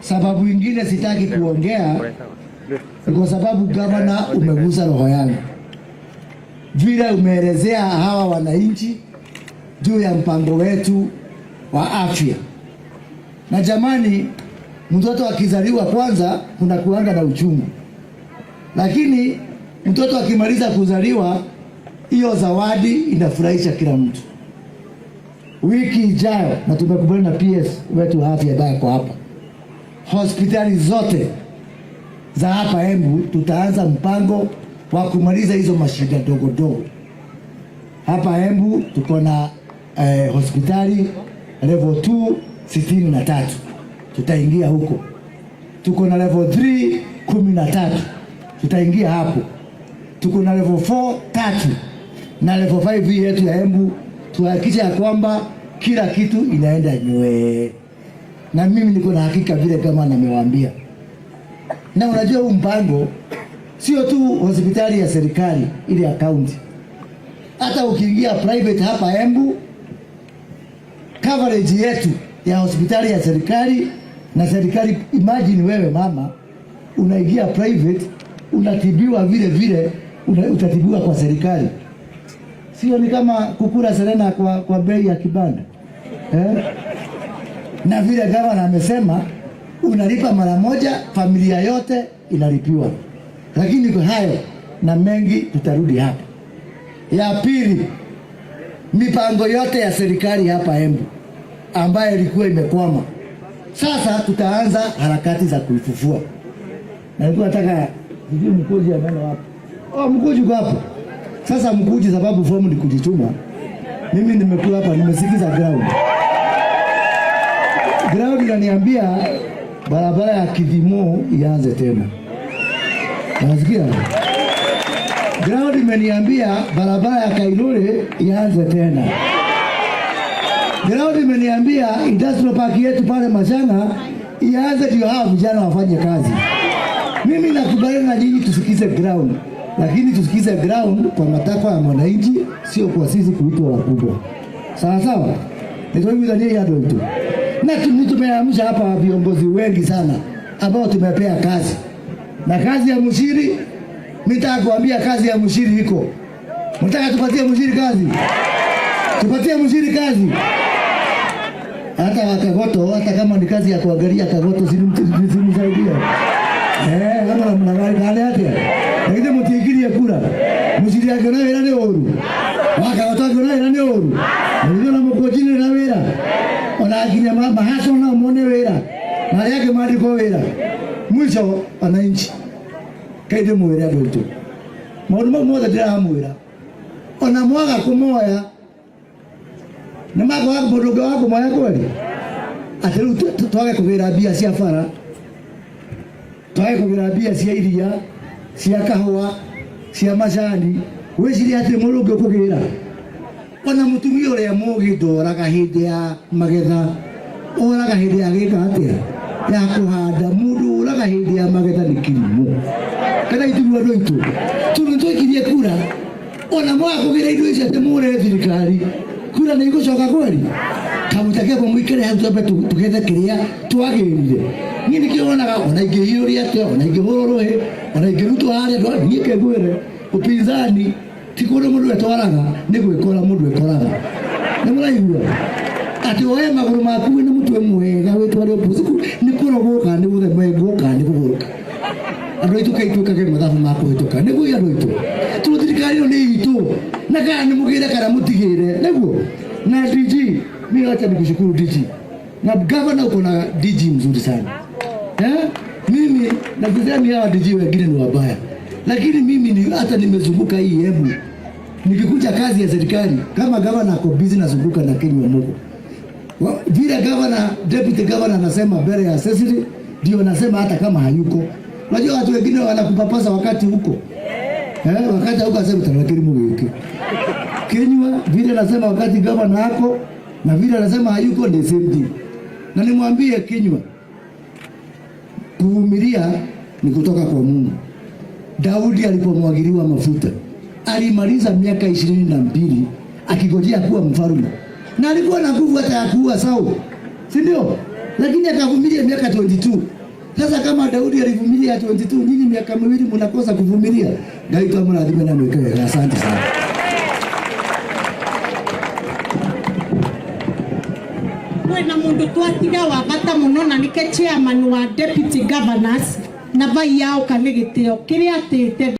Sababu ingine sitaki kuongea ni kwa sababu, gavana, umegusa roho yangu vile umeelezea hawa wananchi juu ya mpango wetu wa afya. Na jamani, mtoto akizaliwa kwanza kuna kuanga na uchungu, lakini mtoto akimaliza kuzaliwa, hiyo zawadi inafurahisha kila mtu. Wiki ijayo, na tumekubaliana na PS wetu wa afya ambaye ako hapa, hospitali zote za hapa Embu tutaanza mpango wa kumaliza hizo mashida ndogo ndogo. Hapa Embu tuko na hospitali level 2 63, tutaingia huko. Tuko na level 3 13, tutaingia hapo. Tuko na level 4 tatu na level 5 hii yetu ya Embu, tuhakikishe ya kwamba kila kitu inaenda nywee, na mimi niko na hakika vile kama nimewaambia. Na unajua huu mpango sio tu hospitali ya serikali ile ya county, hata ukiingia private hapa Embu, coverage yetu ya hospitali ya serikali na serikali, imagine wewe mama unaingia private unatibiwa vile vile utatibiwa kwa serikali, sio? Ni kama kukula serena kwa bei ya kibanda, eh? Na vile gavana amesema unalipa mara moja, familia yote inalipiwa. Lakini kwa hayo na mengi tutarudi hapa. Ya pili, mipango yote ya serikali hapa Embu ambayo ilikuwa imekwama, sasa tutaanza harakati za kuifufua. Na nilikuwa nataka sijui Mkuji ameenda wapi? Oh, Mkuji uko hapo. Sasa Mkuji, sababu fomu ni kujituma, mimi nimekuwa hapa nimesikiza ground. Ground inaniambia barabara ya Kithimo ianze tena. Unasikia? Ground imeniambia barabara ya Kairuri ianze tena. Ground imeniambia industrial park yetu pale Machanga ianze, ndio hawa vijana wafanye kazi. Mimi nakubaliana na nyinyi tusikize ground, lakini tusikize ground kwa matakwa ya mwananchi, sio kwa sisi kuitwa wakubwa. Sawa sawa, nitoiguithania andũ aitũ na tumeamsha hapa viongozi wengi sana ambao tumepea kazi, na kazi ya Muchiri, nitaka kuambia kazi ya Muchiri iko. Mtaka tupatie Muchiri kazi? Tupatie Muchiri kazi. Hata wakagoto, hata kama ni kazi ya kuangalia kagoto, simsaidia. Eh, kama namna gani kale atia? Lakini mutiikirie kura. Muchiri akiona wĩra nĩ ũru. Wakagoto akiona wĩra nĩ ũru. Mũthithio na mũkũnjinĩ na wĩra. Ona nginya mahaco no mone wĩra. Na arĩa angĩ mandĩkwo wĩra. Mwisho wananchi, kai ndĩmwĩre andũ aitũ. Maũndũ mau mothe ndĩramwĩra. Ona mwaga kũmoya nĩ makwaga mũndũ ũngĩ wa kũmoya kweli? Atĩ rĩu twage kũgĩra mbia cia bara, twage kũgĩra mbia cia iria, cia kahũa, cia macani, wĩcirie atĩ mũndũ ũngĩ ũkũgĩra. Ona mũtumia ũrĩa mũgĩ ndoraga hĩndĩ ya magetha, oraga hĩndĩ ya gĩka atĩa, ya kũhanda. Mũndũ ũraga hĩndĩ ya magetha nĩ kĩrimũ. Kana ithuĩ andũ aitũ tondũ nĩ twaikirie kura, ona mwaga kũgĩra indo icio atĩ mũre thirikari, kura nĩ igũcoka kweli? Kamũtakĩamba mũikare hau twambe tũgethe kĩrĩa twagĩrire. Niĩ nĩkĩo wonaga ona ingĩhiũria atĩa, ona ingĩhũrwo rũhĩ, ona ingĩrutwo harĩa, niĩ kengwĩre upinzani ti kũndũ mũndũ etwaraga, nĩ gwĩkora mũndũ ekoraga. Nĩ mũraigua atĩ woe magũrũ maku wĩna mũtwe mwega wĩtware opposition, nĩ kũrogwo kana nĩ gũthemengwo kana nĩ kũgũrũka. Andũ aitũ kai twĩkage mathabu ma kũhĩtũka nĩguo andũ aitũ, tondũ thirikari ĩno nĩ itũ, na kana nĩ mũgĩre kana mũtigĩre nĩguo. Na DG, mimi wacha nikushukuru DG na governor, uko na DG mzuri sana, eh? Mimi nakusema hawa DG wengine ni wabaya, lakini mimi ni hata nimezunguka hii Embu nikikuja kazi ya serikali, kama governor ako busy nazunguka na Kinyua Mugo. Vile governor, deputy governor anasema mbele ya Cecily ndio anasema hata kama hayuko. Unajua watu wengine wanakupapasa wakati huko. Eh, wakati huko asema tarakiri mugiki. Kinyua vile anasema wakati governor hako na vile anasema hayuko ni same thing. Na nimwambie Kinyua, kuvumilia ni kutoka kwa Mungu. Daudi alipomwagiliwa mafuta alimaliza miaka 22 akigojea kuwa mfalme, na alikuwa na nguvu hata ya kuua Sauli, si ndio? Lakini akavumilia miaka 22. Sasa kama Daudi alivumilia 22, nyinyi miaka 2 mnakosa kuvumilia. Ngai tu amrathime na mweke. Asante sana. Kwina mundu twatiga wa bata muno na nike chairman wa deputy governors na vai yao kana gitio kiria atite.